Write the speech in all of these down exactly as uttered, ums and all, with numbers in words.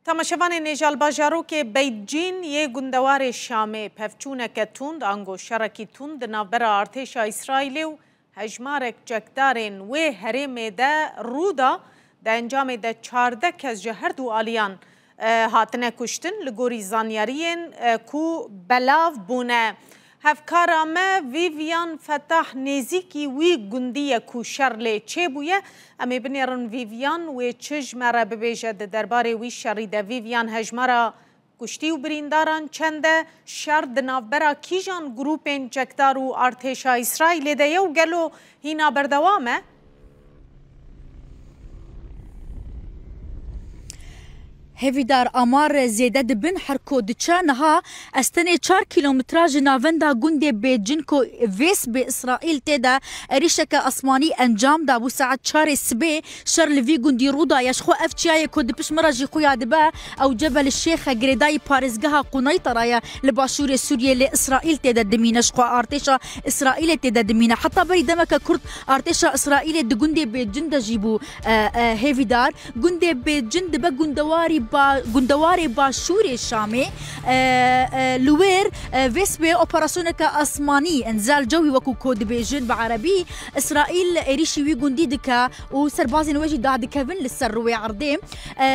Temaşevanên hêja, li bajarokê Beyt Cîn yê gundewarê Şamê pevçûneke tund, ango şerekî tund di navbera artêşa Îsraîlê û hejmarek çekdarên wê herêmê de rû da. Di encamê de çardeh kes ji her du aliyan, e, hatine kuştin, li gorî zanyariyên, e, ku belav bûne. Hevkara me Vivian Fetah nêzîkî wî gundî ye ku şer lê çêbûye. Em ê binêrin Vivian wê çi ji me re bibêje di derbarê wî şerî de. Vivian, hejmara kuştî û birîndaran çend e? Şer di navbera kîjan grûpên çekdar û artêşa Îsraîlê de ye û gelo hîna berdewam e? Hêvîdar, amar zêde dibin, her ku diçe niha ez tenê çar kîlometra ji navenda gundê Bêcin ku vê sibê Îsraîl tê de êrîşeke asmanî encam dabû saet çarê sibê şer li vî gundî rû daye. Ji xwe ev çiyayê ku di pişt min re jî xuya dibe, ew Cebel Şêx e, girêdayî parêzgeha Quneytara ye li başûrê Sûriyê, lê Îsraîl tê de dimîne. Ji xwe artêşa Îsraîlê tê de dimîne. Heta berî demeke kurt artêşa Îsraîlê di gundê Bêcin de jî bû, e, e, hêvîdar. Gundê Bêcin dibe gundewarî ba-, gundewarê başûrê Şamê. E, e, li wêr, e, vê sibê operasyoneke asmanî, enzel cewî wekû ku dibêjin bi erebî, Îsraîl êrîşî wî gundî dike û serbazên wê jî dadikevin li ser rûyê erdê. E,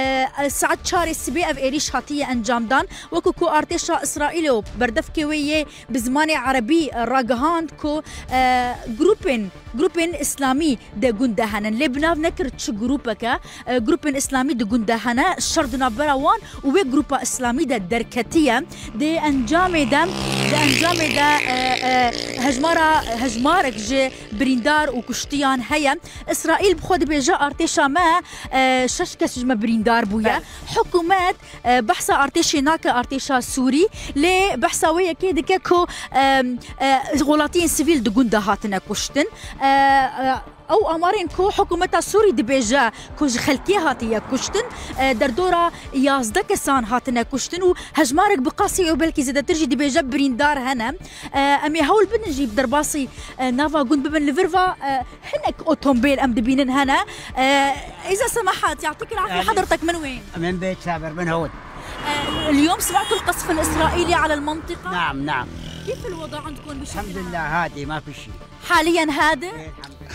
e, saet çarê sibê ev êrîş hatiye encamdan. Wekû ku artêşa Îsraîlê û berdevkê wê yê bi zimanê erebî ragihand ku, e, grûpên, grûpên îslamî di gund de hene. Lê bi nav nekir çi grûpeke, e, grûpên îslamî di gund de hene. Şer di navbera wan û wê grûpa îslamî de derketiye. Di encamê de, di encamê de, e, e, hejmara, hejmarek ji birîndar û kuştiyan heye. Îsraîl bi xwe dibêje, artêşa me, e, şeş kes ji me birîndar bûye. Belê. Hikûmet, e, behsa artêşê nake, artêşa Sûrî, lê behsa wê yekê dike ku, e, e, welatiyên sivîl di gund de hatine kuştin. E, e, ew amarên ku hikûmeta Sûrî dibêje ku ji xelkê hatiye kuştin, e, derdora yazdeh kesan hatine kuştin û hejmarek bi qasî û belkî zêdetir jî dibêje birîndar hene. E, em ê hewl bidin jî bi derbasî, e, nava gund bibin. Li vir va, e, hinek otombêl em dibînin hene. E, إذا سمحت، يعطيك العافية، حضرتك من وين؟ من بيت سابر بن هود. آه، اليوم سمعتوا القصف الإسرائيلي على المنطقة؟ نعم، نعم. كيف الوضع عندكم بشكل عام؟ الحمد لله، هادي، ما في شيء. حاليًا هادئ؟ إيه، الحمد لله.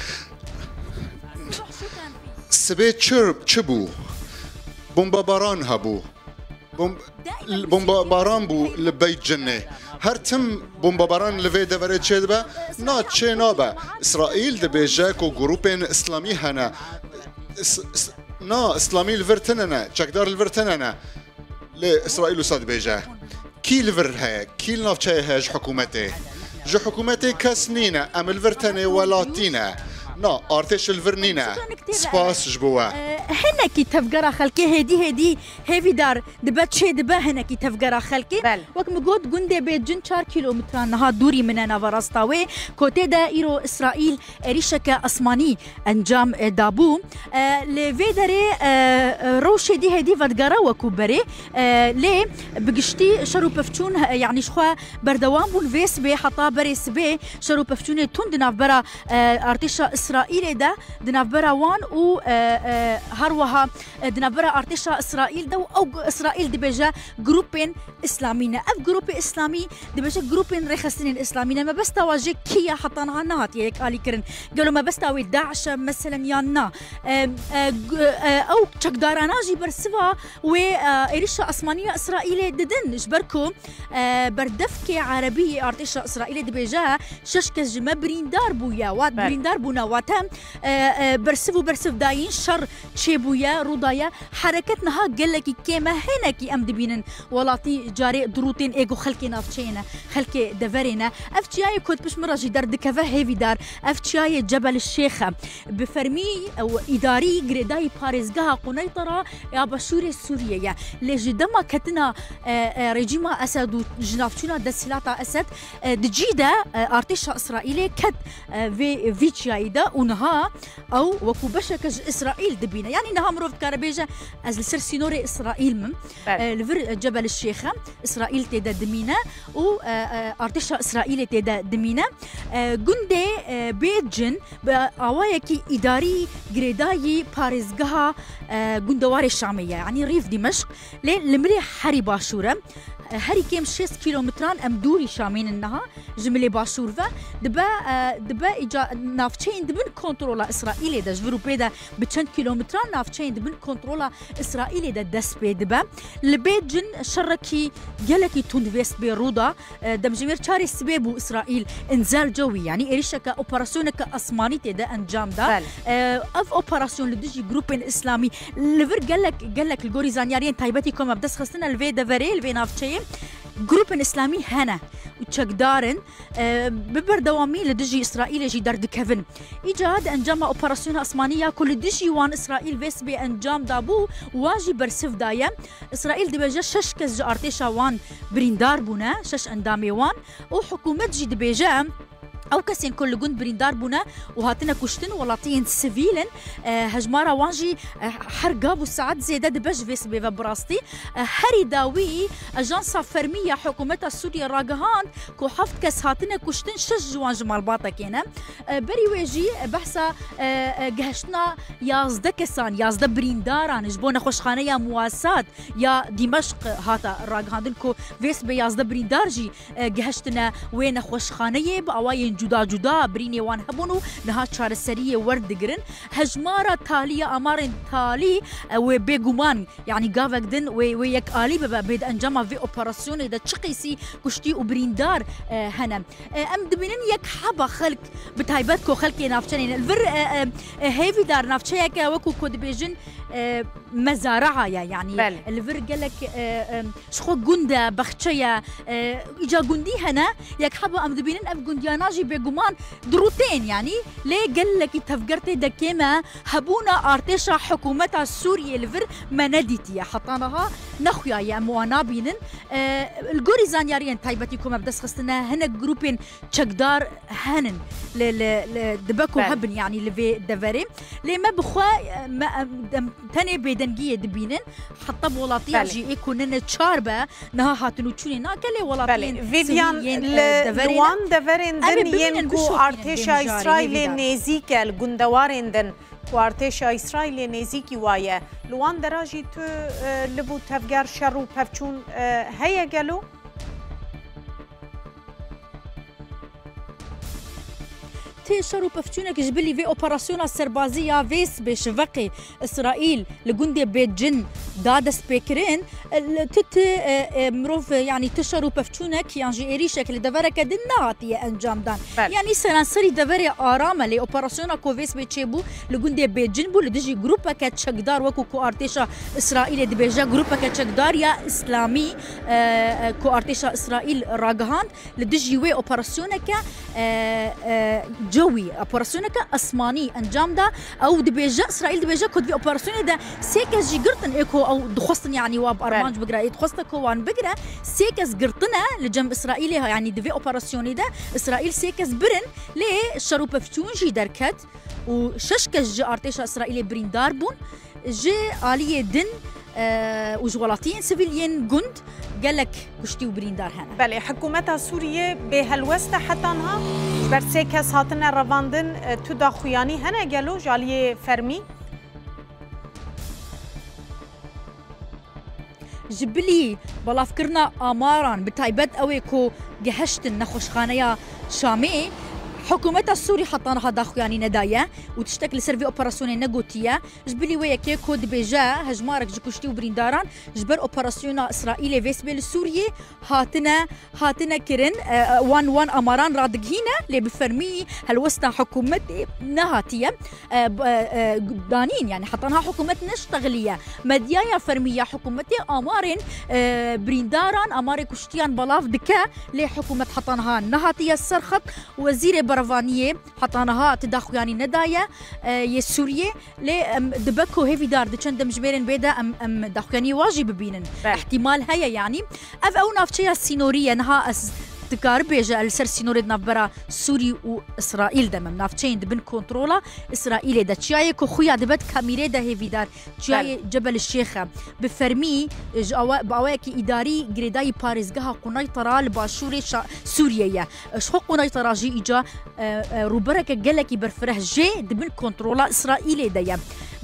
الصبح شو كان في؟ Sibê çi, çi bû? Bombabaran hebû. Bom-, bombabaran bû li Beyt Cinê. Her tim bombabaran li vê deverê çêdibe. Na, çê nabe. Îsraîl dibêje ku grûpên îslamî hene. Is-, is-, na, îslamî li vir tune ne, çekdar li vir tune ne. Lê Îsraîl wisa dibêje. Kî li vir heye? Kî li navçeyê heye ji hikûmetê? Ji hikûmetê kes nîne. Em li vir tenê welatî ne. Na, artêş li vir nîne. Spas ji bo we. E, hinekî tevgera xelkê hêdî hêdî hêvîdar dibe, çê dibe hinekî tevgera xelkê. Belê. Wek min got, gundê Bêcin çar kîlometran niha dûrî min e nava rasta wê. Ku tê de îro Îsraîl êrîşeke asmanî encam, e, dabû. E, li vê derê, e, e, rewşê dî hêdî vedigere wekû berê. E, lê bi giştî şer û pevçûn, e, yanî ji xwe berdewam bûn. Vê sibê heta berê sibê şer û pevçûnê tund di navbera, e, artêşa Îsraîlê de, di navbera wan û, e, e, her wiha, e, di navbera artêşa Îsraîl de û ew gu-, Îsraîl dibêje grûpên îslamî ne. Ev grûpê îslamî dibêje grûpên rêxistinên îslamî ne. Mebesta wa jê kî ye heta niha nehatiye yekalîkirin. Gelo mebesta wê DAIŞ e meselen yan na? E, e, gu-, e, ew çekdarana jî bersiva wê, e, êrîşa asmanî ya Îsraîlê didin. Ji ber ku, e, berdevkê erebî yê artêşa Îsraîlê dibêje, şeş kes ji me birîndar bûye. Wat Belê. Birîndar bûne, wate, e, e, bersiv û bersivdayîn şer çêbûye, rû daye. Hereket niha gelekî kêm e, hinekî em dibînin welatî carê dirûtên ê ku xelkê navçeyê ne, xelkê deverê ne. Ev çiyayê ku di pişt min re jî derdikeve hêvîdar, ev çiyayê Cebel Şêx e. Bi fermî ew îdarî girêdayî parêzgeha Quneytara ya başûrê Sûriyê ye. Lê ji dema ketina, e, e, rejîma Esed û ji navçûna desthilata Esed, e, di cî de, e, artêşa Îsraîlê ket, e, vê, vî çiyayî de û niha ew wekû beşeke ji Îsraîl dibîne. Yanî niha mirov dikare bêje, ez li ser sînorê Îsraîl mim. Belê. E, li vir Cebel Şêx e, Îsraîl tê de dimîne û, e, e, artêşa Îsraîlê tê de dimîne. E, gundê, e, Bêcin bi awayekî îdarî girêdayî parêzgeha, e, gundewarê Şamê ye, yanî rîv Dîmeşq. Lê li milê herî başûr e. E, herî kêm şêst kîlometran em dûrî Şamê nin niha. Ji milê başûr ve dibe, e, dibe îca-, navçeyên di bin kontrola Îsraîlê de, ji vir û pê de bi çend kîlometran navçeyên di bin kontrola Îsraîlê de dest pê dibe. Li Bêcin şerekî gelekî tund vêst bê rû da. E, demjimêr çarê sibê bû Îsraîl inzel cewî, yanî êrişeke, operasyoneke asmanî tê de encam da. Belê. E, ev operasyon li dijî grûpên îslamî li vir gelek, gelek li gorî zanyariyên taybetî ku me bi dest xistine li vê deverê, li vê navçeyê grûpên îslamî hene û çekdar in. E, bi berdewamî li dijî Îsraîlê jî derdikevin. Îca di encama operasyona asmanî ya ku li dijî wan Îsraîl vê sibê encam dabû, wan jî bersiv daye. Îsraîl dibêje şeş kes ji artêşa wan birîndar bûne, şeş endamê wan û hikûmet jî dibêje, ew kesên ku li gund birîndar bûne û hatine kuştin, welatiyên sivîl in, e, hejmara wan jî, e, her gav û saet zêde dibe ji vê sibê ve bi rastî. E, herî dawî ajansa fermî ya hikûmeta Sûriyê ragihand ku heft kes hatine kuştin, şeş ji wan ji malbatekê ne. E, berî wê jî behsa, e, e, gihiştina yazdeh kesan, yazdeh birîndaran ji bo nexweşxaneya Muwasat ya Dîmeşq hate ragihandin ku vê sibê yazdeh birîndar jî, e, gihiştine wê nexweşxaneyê, bi awayên cuda cuda birînê wan hebûn û niha çareseriyê werdigirin. Hejmara talî ya amarên talî, e, wê bêguman, yanî gavek din wê, wê yek alî bibe, bê di encama vê operasyonê de çi qîsî kuştî û birîndar, e, hene. E, em dibînin yek heba xelk, bi taybet ku xelkê navçenê ne. Li vir, e, e, e, hêvîdar navçeyeke wekû ku dibêjin, e, mezaraha ye, yanî Belê. Li vir gelek, e, e, ji xwe gund e, bexçe ye, e, îca gundî hene, yek heba em dibînin ev gundiyana jî bêguman dirûtên, yanî lê gelekî tevger tê de kêm e, hebûna artêşa hikûmeta Sûriyê li vir me nedîtiye. Heta niha nexuyaye em wan nabînin. E, li gorî zanyariyên taybetî ku me bi dest xistine, hinek grûpên çekdar henin li, li, li, dibe ku Belê. Hebin, yanî li vê deverê. Lê me bi xwe, me, em, em tenê bêdengiyê dibînin. Heta bi welatiya Belê. Jî ê ku nine çar be, niha hatin û çûnê nake, lê welatiyên Belê. Vîviyan, sivîl yên, li, e, deverê li ne. Wan deverên Em ê din bibînin, yên ku bişopînin artêşa vê mijarê, Îsraîlê hêvîdar. Nêzîk e, li gundewarên din ku artêşa Îsraîlê nêzîkî waye. Li wan dera jî tu, e, li bû tevger şer û pevçûn, e, heye gelo? Tê şer û pevçûnek ji bilî vê operasyona serbazî ya vê sibê şiveqê Îsraîl li gundê Bêcin da destpêkirin, e, li tu, tu, e, e, mirov, e, yanî tu şer û pevçûnek yan jî êrîşek li devereke din nehatiye encamdan. Belê. Yanî seranserî deverê aram e, lê operasyona ku vê sibê çêbû li gundê Bêcin bû, li dijî grûpeke çekdar wekû ku artêşa Îsraîlê dibêje, grûpeke çekdar ya Îslamî, e, e, ku artêşa Îsraîl ragihand, li dijî wê operasyoneke, e, e, cewî, operasyoneke asmanî encam da. Ew dibêje, Îsraîl dibêje ku di vê operasyonê de sê kes jî girtin, ê ku ew dixwestin, yanî wa bi Belê. Armanc bigire, ê dixweste ku wan bigire. Sê kes girtine li cem Îsraîlê, yanî di vê operasyonê de Îsraîl sê kes birin, lê şer û pevçûn jî derket û şeş kes ji artêşa Îsraîlê birîndar bûn. Ji aliyê din, e, û ji welatiyên sivîl yên gund gelek kuştî û birîndar hene. Belê, hikûmeta Sûriyê bêhelwest e heta niha. Ji ber sê kes hatine revandin, e, tu daxuyanî hene gelo ji aliyê fermî? Ji bilî belavkirina amaran, bi taybet ew ê ku gihiştin nexweşxaneya Şamê, hikûmeta Sûrî heta niha daxuyanî nedaye û tiştek li ser vê operasyonê negotiye. Ji bilî wê yekê ku dibêje hejmarek ji kuştî û birîndaran ji ber operasyona Îsraîlê vê sibê li Sûriyê hatine, hatine kirin, e, e, wan, wan amaran radigihîne, lê bi fermî helwesta hikûmetê nehatiye, e, b-, e, e, danîn, yanî heta niha hikûmet neştexiliye. Medyaya fermî ya hikûmetê amarên, e, birîndaran, amarê kuştiyan belav dike, lê hikûmet heta niha nehatiye ser xet. Wezîrê Berevaniyê heta niha ti daxuyanî nedaye, e, yê Sûriyê. Lê em dibe ku hêvîdar di çend demjimêrên bê de em, em daxuyaniyê wa jî bibînin. Belê. Îhtîmal heye, yanî. Ev ew navçeya sînorî ye. Niha ez dikare bêje, li ser sînorê di navbera Sûrî û Îsraîl de me, navçeyên di bin kontrola Îsraîlê de. Çiyayê ku xuya dibe di Kamîrê de hêvîdar, çiyayê Belê. Cebel Şêx e. Bi fermî, e, ji awa-, bi awayekî îdarî girêdayî parêzgeha Quneytara li başûrê Şa-, Sûriyê ye. E, ji xwe Quneytara jî îca, e, e, rûbereke gelekî berfireh jê di bin kontrola Îsraîlê de ye.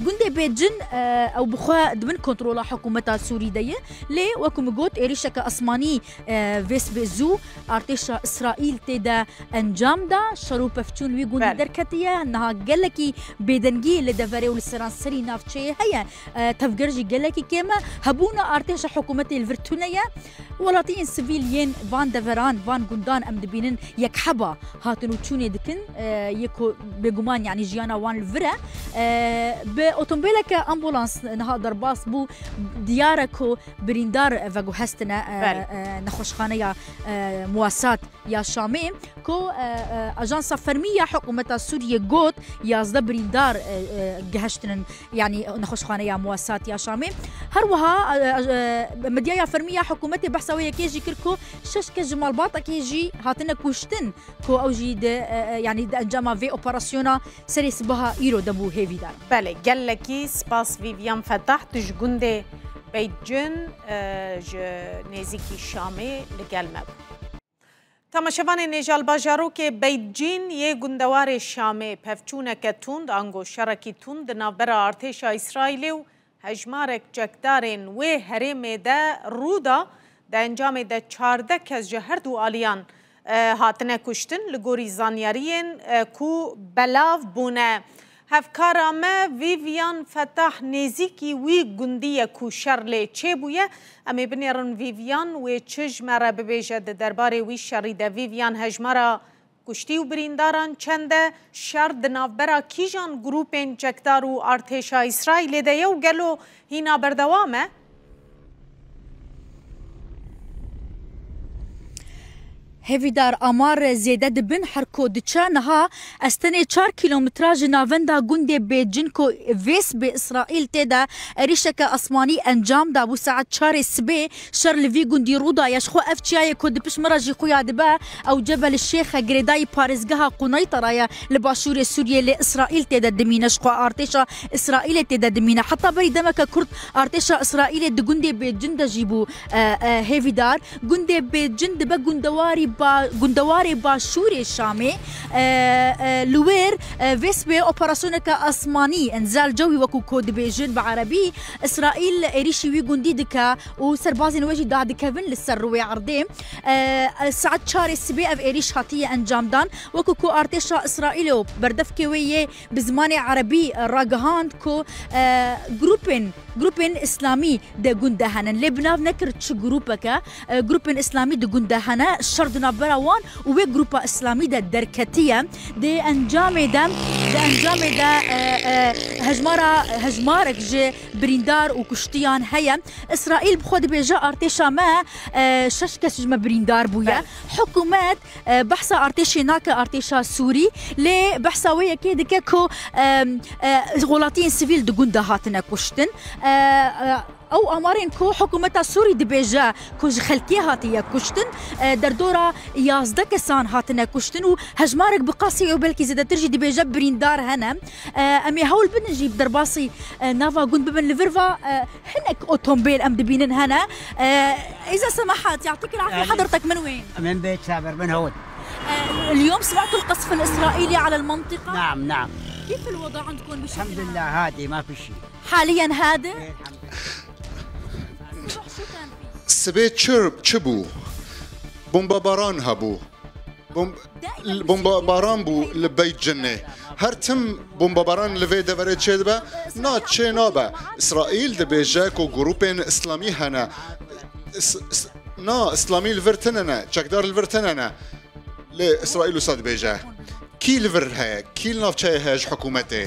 Gundê Bêcin, e, ew bi xwe di bin kontrola hikûmeta Sûrî de ye. Lê wekî min got, êrîşeke esmanî, e, vês bê zû artêşa Îsraîl tê de encam da. Şer û pevçûn wî gundî Belê. derketiye. Niha gelekî bêdengî li deverê û li seranserî navçeyê heye. E, tevger jî gelekî kêm e. Hebûna artêşa hikûmetê li vir tune ye. Welatiyên sivîl yên van deveran, van gundan em dibînin yekheba hatin û çûnê dikin. E, yê ku bêguman, yanî jiyana wan li vir e. E, bi otomobîleke ambulans niha derbas bû. Diyar e ku birîndar veguhestine, e, Belê. e, nexweşxaneya, e, Muwasat ya Şamê, ku, e, e, ajansa fermî ya hikûmeta Sûriyê got, yazdeh birîndar, e, e, gihiştinin, yanî nexweşxaneya Muwasat ya Şamê. Her wiha, e, e, medyaya fermî ya hikûmetê behsa wê yekê jî kir ku şeş kes ji malbatekê jî hatine kuştin, ku ew jî di, e, e, yanî di encama vê operasyona serê sibaha îro de bû hêvîdar. Belê, gelekî spas Vivian Fetah, tu ji gundê Beyt Cin, e, ji nêzîkî Şamê li gel me bû. Temaşevanên hêja, li bajarokê Beyt Cîn yê gundewarê Şamê pevçûneke tund, ango şerekî tund di navbera artêşa Îsraîlê û hejmarek çekdarên wê herêmê de rû da. Di encamê de çardeh kes ji her du aliyan, e, hatine kuştin, li gorî zanyariyên, e, ku belav bûne. Hevkara me Vivian Fetah nêzîkî wî gundî ye ku şer lê çêbûye. Em ê binêrin Vivian wê çi ji me re bibêje di derbarê wî şerî de. Vivian, hejmara kuştî û birîndaran çend e? Şer di navbera kîjan grûpên çekdar û artêşa Îsraîlê de ye û gelo hîna berdewam e? Hêvîdar, amar zêde dibin, her ku diçe niha ez tenê çar kîlometra ji navenda gundê Bêcin ku vês bê Îsraîl tê de êrîşeke esmanî encam dabû saet çarê sibê şer li vî gundî rû daye. Ji xwe ev çiyayê ku di pişt me re jî xuya dibe, ew Cebel Şêx e, girêdayî parêzgeha Quneytara ye li başûrê Sûriyê, lê Îsraîl tê de dimîne. Ji xwe artêşa Îsraîlê tê de dimîne. Heta berî demeke kurt artêşa Îsraîlê di gundê Bêcin de jî bû, e, e, hêvîdar. Gundê Bêcin dibe gundewarî ba-, gundewarê başûrê Şamê. E, e, li wêr, e, vês bê operasyoneke asmanî, inzal cewî wekû ku dibêjin bi erebî, Îsraîl êrîşî wî gundî dike û serbazên wê jî dadikevin li ser rûyê erdê. E, e, saet çarê sibê ev êrîş hatiye encamdan. Wekû ku artêşa Îsraîlê û berdevkê wê yê bi zimanê erebî, e, ragihand ku, e, grûpên, grûpên îslamî di gund de hene. Lê bi nav nekir çi grûpeke, e, grûpên îslamî di gund de hene. Şer di navbera wan û wê grûpa îslamî de derketiye. Di encamê de, di encamê de, e, e, hejmara, hejmarek ji birîndar û kuştiyan heye. Îsraîl bi xwe dibêje, artêşa me, e, şeş kes ji me birîndar bûye. Belê. Hikûmet, e, behsa artêşê nake, artêşa Sûrî, lê behsa wê yekê dike ku, e, e, welatiyên sivîl di gund de hatine kuştin. E, e, ew amarên ku hikûmeta Sûrî dibêje ku ji xelkê hatiye kuştin, e, derdora yazdeh kesan hatine kuştin û hejmarek bi qasî û belkî zêdetir jî dibêje birîndar hene. E, em ê hewl bidin jî bi derbasî, e, nava gund bibin. Li vir va, e, hinek otomobîl em dibînin hene. E, Îza Semahat, ya'tîk el-afî, Yanî, hedertek min wê. Min bê çaver bin hewt. E, اليوم سمعتوا القصف الإسرائيلي على المنطقة؟ نعم، نعم. كيف الوضع عندكم بشكل عام؟ الحمد لله، هادي، ما في شيء. حاليًا هادئ؟ إيه، الحمد لله. الصبح شو كان في؟ Sibê çi, çi bû? Bombabaran hebû. Bom-, bombabaran bû li Beyt Cinê. Her tim bombabaran li vê deverê çêdibe. Na, çê nabe. Îsraîl dibêje ku grûpên îslamî hene. Is-, is-, na, îslamî li vir tune ne, çekdar li vir tune ne. Lê Îsraîl wisa dibêje. Kî li vir heye? Kî li navçeyê heye ji hikûmetê?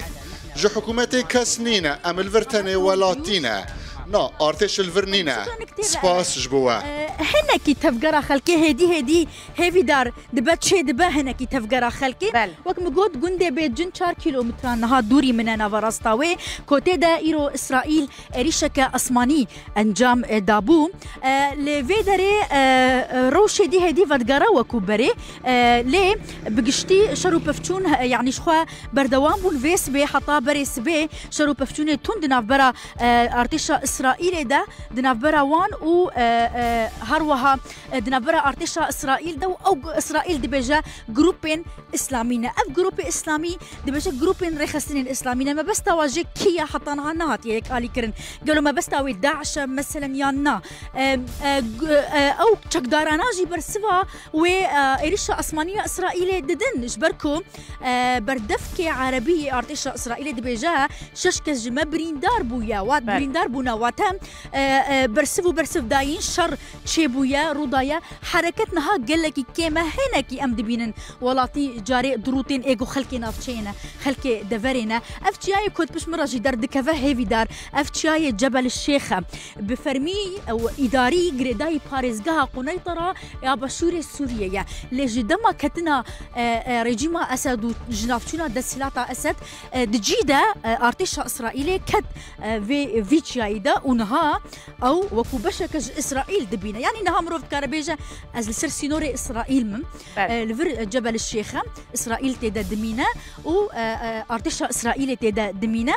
Ji hikûmetê kes nîne, em li vir tenê welatî ne. Na, artêş li vir nîne. Spas ji bo we. E, hinekî tevgera xelkê hêdî hêdî hêvîdar dibe, çê dibe hinekî tevgera xelkê. Bel. Wek min got, gundê Bêcin çar kîlometran niha dûrî min e nava rasta wê. Kotê de îro Îsraîl êrîşeke asmanî encam, e, dabû. E, li vê derê, e, e, rewşê dî hêdî vedigere wekû berê. E, lê bi giştî şer û pevçûn, e, yanî ji xwe berdewam bûn vê sibê heta berê sibê şer û pevçûnê tund di navbera, e, artêşa Îsraîlê de, di navbera wan û, e, e, her wiha, e, di navbera artêşa Îsraîl de û ew gu-, Îsraîl dibêje grûpên Îslamî ne. Ev grûpê Îslamî dibêje grûpên rêxistinên Îslamî ne. Mebesta wa jê kî ye heta niha nehatiye yekalîkirin. Gelo mebesta wê DAIŞ e meselen yan na? E, e, gu-, e, ew çekdarana jî bersiva wê, e, êrîşa asmanî ya Îsraîlê didin. Ji ber ku, e, berdevkê erebî yê artêşa Îsraîlê dibêje şeş kes ji me birîndar bûye. Wat Bel. birîndar bûne, wate, e, e, bersiv û bersivdayîn şer çêbûye, rûdaye. Hereket niha gelekî kêm e, hinekî em dibînin welatî carê dirûtên ê ku xelkê navçeyê ne, xelkê deverê ne. Ev çiyayê ku pişt min re jî derdikeve hêvîdar, ev çiyayê Cebel Şêx e. Bi fermî ew îdarî girêdayî parêzgeha Quneytara ya Başûrê Sûriyê ye. Lê ji dema ketina, e, e, rejîma Esed û ji navçûna desthilata Esed, e, di cî de, e, artêşa Îsraîlê ket, e, vê, vî çiyayî de û niha ew wekû beşeke ji Îsraîl dibîne. Yanî niha mirov dikare bêje, ez li ser sînorê Îsraîl mim. Bel. E, li vir, e, Cebel Şêx e, Îsraîl tê de dimîne û, e, e, artêşa Îsraîlê tê de dimîne.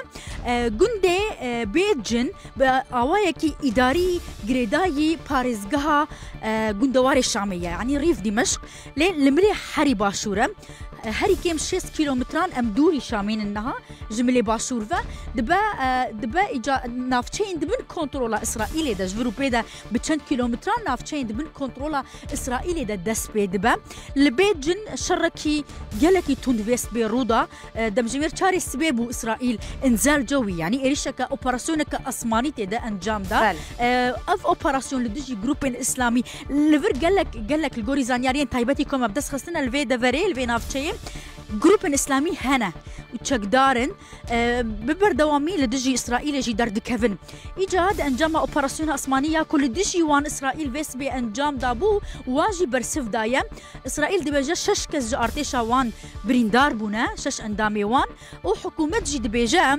E, gundê, e, Bêcin bi awayekî îdarî girêdayî parêzgeha, e, gundewarê Şamê ye, yanî rîv Dîmeşq. Lê li milê herî başûr e. E, herî kêm şêst kîlometran em dûrî Şamê nin niha. Ji milê başûr ve dibe, e, dibe îca-, navçeyên di bin kontrola Îsraîlê de, ji vir û pê de bi çend kîlometran navçeyên di bin kontrola Îsraîlê de dest pê dibe. Li Bêcin şerekî gelekî tund vê sibê rû da. E, demjimêr çarê sibê bû Îsraîl inzel cewî, yanî êrîşeke, operasyoneke asmanî tê de encam da. Bel. E, ev operasyon li dijî grûpên Îslamî li vir gelek, gelek li gorî zanyariyên taybetî ku me bi dest xistine li vê deverê, li vê navçeyê grûpên Îslamî hene û çekdar in. E, bi berdewamî li dijî Îsraîlê jî derdikevin. Îca di encama operasyona asmanî ya ku li dijî wan Îsraîl vê sibê encam dabû, wan jî bersiv daye. Îsraîl dibêje şeş kes ji artêşa wan birîndar bûne, şeş endamê wan û hikûmet jî dibêje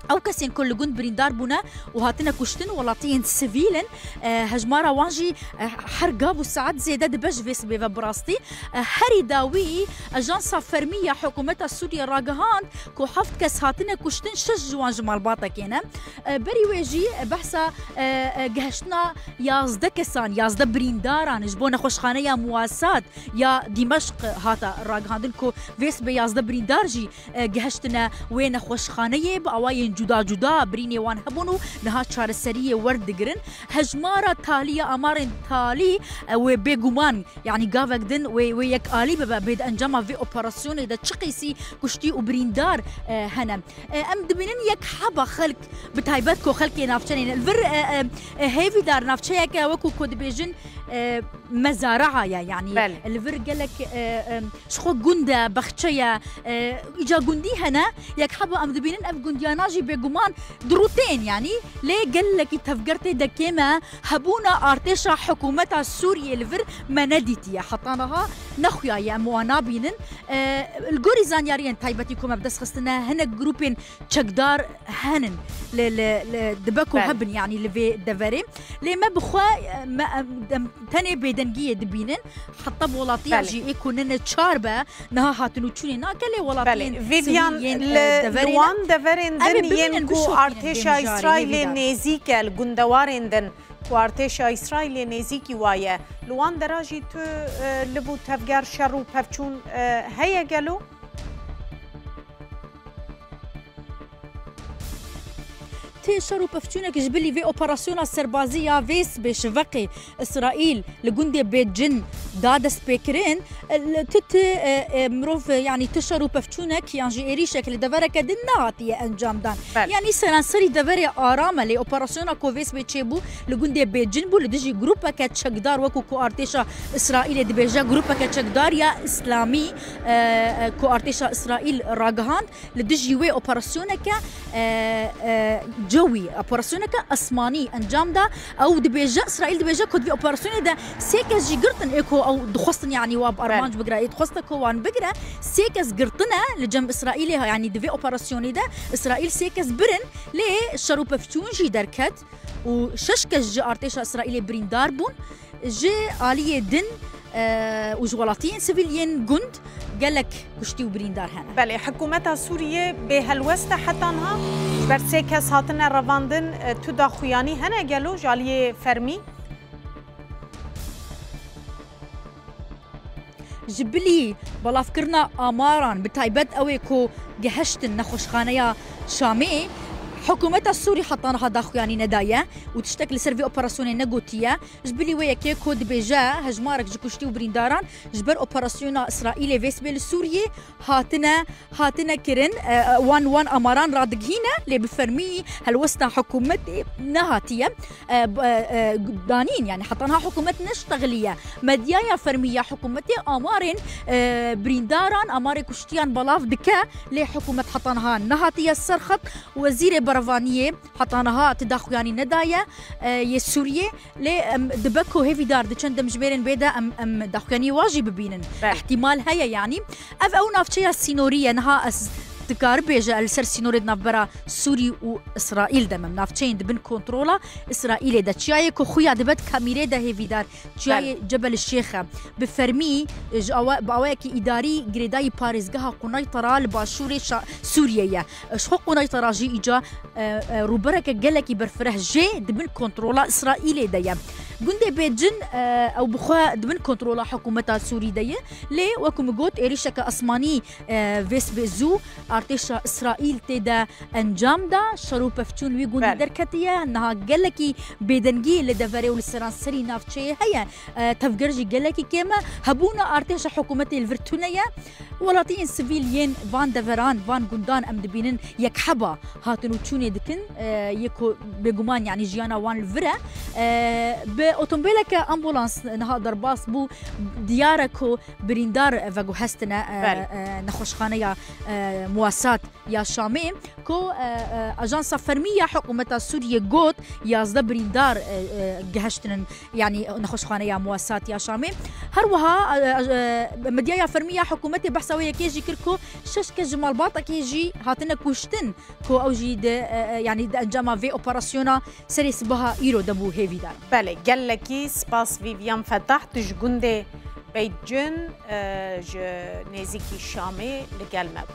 ew kesên ku li gund birîndar bûne û hatine kuştin welatiyên sivîl in. E, hejmara wan jî, e, her gav û saet zêde dibe ji vê sibê ve bi rastî. E, herî dawî ajansa fermî ya hikûmeta Sûriyê ragihand ku heft kes hatine kuştin, şeş ji wan ji malbatekê ne. E, berî wê jî behsa, e, e, gihiştina yazdeh kesan, yazdeh birîndaran ji bo nexweşxaneya Muwasat ya Dîmeşq hate ragihandin ku vê sibê yazdeh birîndar jî, e, gihiştine wê nexweşxaneyê, bi awayên cuda cuda birînê wan hebûn û niha çareseriyê werdigirin. Hejmara talî ya amarên talî, e, wê bêguman, yanî gavek din wê, wê yekalî bibe, bê di encama vê operasyonê de çi qîsî kuştî û birîndar, e, hene. E, em dibînin yek heba xelk, bi taybet ku xelkê navçenê ne. Li vir, e, e, e, hêvîdar navçeyeke wekû ku dibêjin, e, mezara'a ye, yanî Belê. li vir gelek, e, e, ji xwe gund e, bexçe ye, e, îca gundî hene, yek heba em dibînin ev gundiyana jî bêguman dirûtên, yanî lê gelekî tevger tê de kêm e, hebûna artêşa hikûmeta Sûriyê li vir me nedîtiye. Heta niha nexuyaye em wan nabînin. E, li gorî zanyariyên taybetî ku me bi dest xistine, hinek grûpên çekdar henin li, li, li, dibe ku Belê. hebin, yanî li vê deverê. Lê me bi xwe, e, me, em, em tenê bêdengiyê dibînin. Heta bi welatiya Belê. jî ê ku nine çar be, niha hatin û çûnê nake, lê welatiyên Belê. Vivian, sivîl yên, li, e, deverê li ne. wan deverên Em ê din bimînin, yên ku bişopînin artêşa vê mijarê, Îsraîlê hêvîdar. nêzîk e, li gundewarên din ku artêşa Îsraîlê nêzîkî waye, li wan dera jî tu, e, li bû tevger şer û pevçûn, e, heye gelo? Tê şer û pevçûnek ji bilî vê operasyona serbazî ya vê sibê şiveqê Îsraîl li gundê Bêcin da destpêkirin. Li tu, tu, e, e, mirov, e, yanî tu şer û pevçûnek yan jî êrîşek li devereke din nehatiye encamdan. Belê. Yanî seranserî deverê aram e, lê operasyona ku vê sibê çêbû li gundê Bêcin bû, li dijî grûpeke çekdar, wekû ku artêşa Îsraîlê dibêje, grûpeke çekdar ya Îslamî, e, e, ku artêşa Îsraîl ragihand, li dijî wê operasyoneke, e, e, cewî, operasyoneke esmanî encam da. Ew dibêje, Îsraîl dibêje ku di vê operasyonê de sê kes jî girtin, ê ku ew dixwestin, yanî wa bi armanc bigire, ê dixweste ku wan bigire, sê kes girtine li cem Îsraîlê, yanî di vê operasyonê de Îsraîl sê kes birin, lê şer û pevçûn jî derket û şeş kes ji artêşa Îsraîlê birîndar bûn. Ji aliyê din, e, û ji welatiyên sivîl yên gund gelek kuştî û birîndar hene. Belê, hikûmeta Sûriyê bê helwest e heta niha. Ji ber sê kes hatine revandin, e, tu daxuyanî hene gelo ji aliyê fermî? Ji bilî belavkirina amaran, bi taybet ew ê ku gihiştin nexweşxaneya Şamê, hikûmeta Sûrî heta niha daxuyanî nedaye û tiştek li ser vê operasyonê negotiye. Ji bilî wê yekê ku dibêje hejmarek ji kuştî û birîndaran ji ber operasyona Îsraîlê vê sibê li Sûriyê hatine, hatine kirin, e, wan, wan amaran radigihîne, lê bi fermî helwesta hikûmetê nehatiye, e, b-, e, e, danîn, yanî heta niha hikûmet neştexiliye. Medyaya fermî ya hikûmetê amarên, e, birîndaran, amarê kuştiyan belav dike, lê hikûmet heta niha nehatiye ser xet. Wezîrê berevaniyê heta niha ti daxuyanî nedaye, e, yê Sûriyê. Lê, em, dibe ku hêvîdar di çend demjimêrên bê de em, em daxuyaniyê wa jî bibînin. Belê. Îhtîmal heye, yanî. Ev ew navçeya sînorî ye. Niha ez dikar bêje li ser sînorê di navbera Sûrî û Îsraîl de. Em navçeyên di bin kontrola Îsraîlê de. Çiyayê ku xuya dibe di kamîrê de hêvîdar. Çiyayê Belê. Cebel Şêx e. Bi fermî, e, ji awa-, bi awayekî îdarî girêdayî parêzgeha Qunaytara li başûrê Şa-, Sûriyê ye. Ji xwe Qunaytara jî îca e, e, rûbereke gelekî berfireh jê di bin kontrola Îsraîlê de ye. Gundê Bêcin, e, ew bi xwe di bin kontrola hikûmeta Sûrî de ye, lê wekî min got, êrîşeke esmanî, e, vê sibê zû artêşa Îsraîl tê de encam da, şer û pevçûn wî gundî Belê. Derketiye, niha gelekî bêdengî li deverê û li seranserî navçeyê heye, e, tevger jî gelekî kêm e, hebûna artêşa hikûmetê li vir tune ye. Welatiyên sivîl yên van deveran, van gundan em dibînin yekheba hatin û çûnê dikin, e, yê ku bêguman, yanî jiyana wan li vir e. E, bi otomobîleke ambulans niha derbas bû, diyar e ku birîndar veguhestine, e, Belê. E, nexweşxaneya, e, Muwasat ya Şamê, ku, e, e, ajansa fermî ya hikûmeta Sûriyê got, yazdeh birîndar, e, e, gihiştinin, yanî nexweşxaneya Muwasat ya Şamê. Her wiha, e, e, medyaya fermî ya hikûmetê behsa wê yekê jî kir ku şeş kes ji malbatekê jî hatine kuştin, ku ew jî di, e, e, yanî di encama vê operasyona serê sibaha îro de bû hêvîdar. Belê, gelekî spas Vivian Fetah, tu ji gundê Beycin, e, ji nêzîkî Şamê li gel me bû.